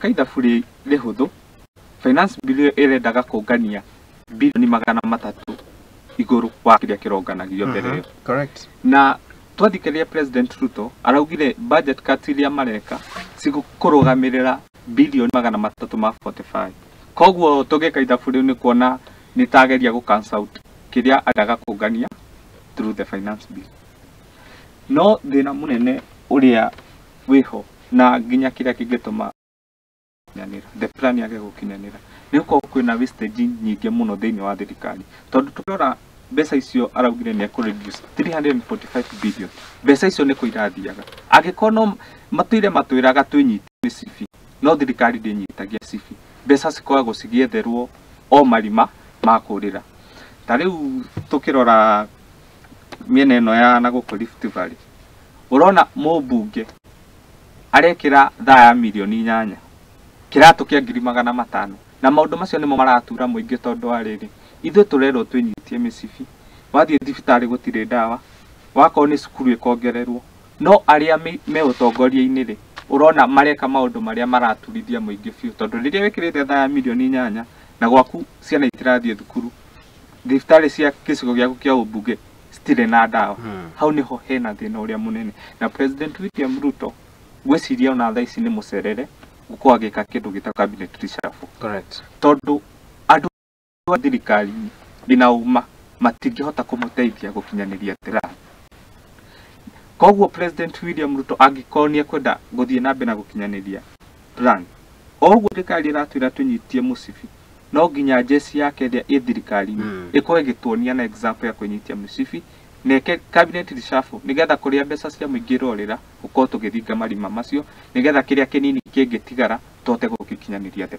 Tũngĩka ithabu rĩhũthũ, finance bill ĩyo ĩrendaga kũngania bilioni 300 igũrũ wa kĩrĩa kĩronganagio mbere ĩyo. Na twathikĩrĩria President Ruto, araugire budget cuts iria mareka cigũkũrũgamĩrĩra bilioni 345. Koguo tũngĩka ithabu rĩu nĩ kuona nĩ tageria gũ cancel out kĩrĩa endaga kũngania through the finance bill. No thĩna mũnene ũrĩa wĩho na nginya kĩrĩa kĩngĩtũma gũkinyanĩra, the plan yage gũkinyanĩra, nĩ gũkorwo kwĩna wastage nyingĩ mũno thĩinĩ wa thirikari, tondũ tũkĩrora mbeca icio araugire nĩ ekũ reduce 345 billion, mbeca icio nĩ kũ irathiaga? Angĩkorwo no matũire matwĩraga twĩnyite mĩcibi, no thirikari ndĩnyitagia cibi, mbeca cikoragwo cigĩetherwo o marima ma kũrĩra. Ta rĩu tũkĩrora mĩena ĩno ya na gũkũ Rift Valley, ũrona mũmbunge arekĩra thaa ya mirioni 8, kĩratũ kĩa 500,000, na maũndũ macio nĩmo maratura mũingĩ, tondũ wa rĩrĩ, ithuĩ tũrerwo twĩnyitie mĩcibi, wathiĩ thibitarĩ gũtirĩ ndawa, wakorwo nĩ cukuru ĩkongererwo, no arĩa me ũtongoria-inĩ rĩ, ũrona mareka maũndũ marĩa maraturithia mũingĩ biũ, tondũ rĩrĩa wĩkĩrĩte thaa ya mirioni 8 na gwaku ciana itirathiĩ thukuru, thibitarĩ cia gĩcigo gĩaku kĩa ũmbunge citirĩ na ndawa, hau nĩho hena thĩna ũrĩa mũnene. Na President William Ruto ngwĩciria ona thaa ici nĩ mũcerere gũkorwo agĩka kĩndũ gĩtagwo cabinet reshuffle, tondũ andũ a thirikari-inĩ ndĩna ũma matingĩhota kũmũteithia gũkinyanĩria plan. Koguo President William Ruto angĩkorwo nĩ ekwenda gũthiĩ na mbere na gũkinyanĩria plan, o ũguo thirikari ĩratwĩra tũnyitie mũcibi, no nginya jeshi yake ĩrĩa ĩ thirikari-inĩ ĩkorwo ĩgĩtuonia na example ya kwĩnyitia mũcibi na ĩke cabinet reshuffle, nĩgetha kũrĩa mbeca cia mũingĩ irorĩra gũkorwo tũgĩthinga marima macio, nĩgetha kĩrĩa kĩnini kĩngĩtigara tũhote gũgĩkinyanĩria the